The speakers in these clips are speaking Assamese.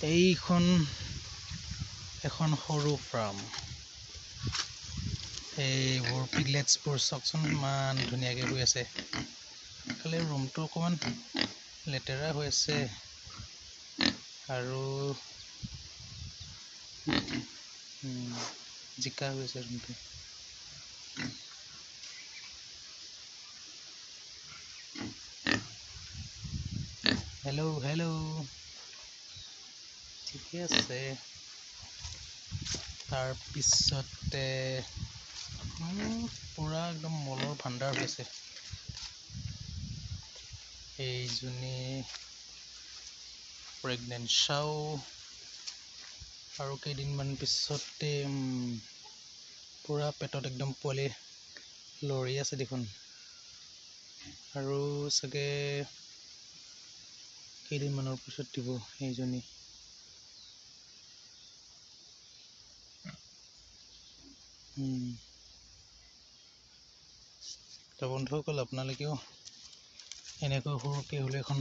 এইখন এখন সৰু ফাৰ্ম। এইবোৰ পিগলেটছবোৰ চাওকচোন, ইমান ধুনীয়াকৈ শুই আছে। খালি ৰুমটো অকণমান লেতেৰা হৈ আছে আৰু জিকা হৈ আছে ৰুমটো। হেল্ল' হেল্ল', ঠিকে আছে। তাৰপিছতে পূৰা একদম মলৰ ভাণ্ডাৰ হৈছে। এইজনী প্ৰেগনেণ্ট চাও, আৰু কেইদিনমান পিছতে পূৰা পেটত একদম পোৱালি লৰি আছে দেখোন। আৰু চাগে কেইদিনমানৰ পিছত দিব এইজনী। তো বন্ধুসকল, আপোনালোকেও এনেকৈ সৰুকৈ হ'লেও এখন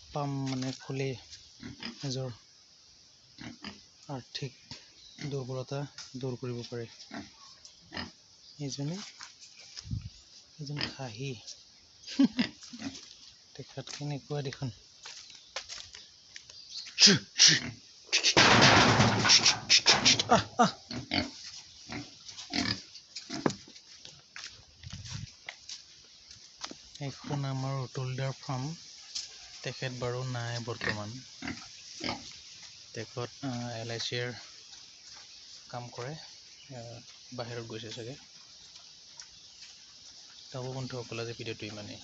পাম মানে খুলি নিজৰ আৰ্থিক দুৰ্বলতা দূৰ কৰিব পাৰে। এইজনী এজন খাহী, দেখাত কেনেকুৱা দেখোন। এইখন আমাৰ অতুলদাৰ ফাৰ্ম। তেখেত বাৰু নাই বৰ্তমান, তেখেত এল I চিৰ কাম কৰে, বাহিৰত গৈছে চাগে। হ'ব বন্ধুসকল, আজি ভিডিঅ'টো ইমানেই।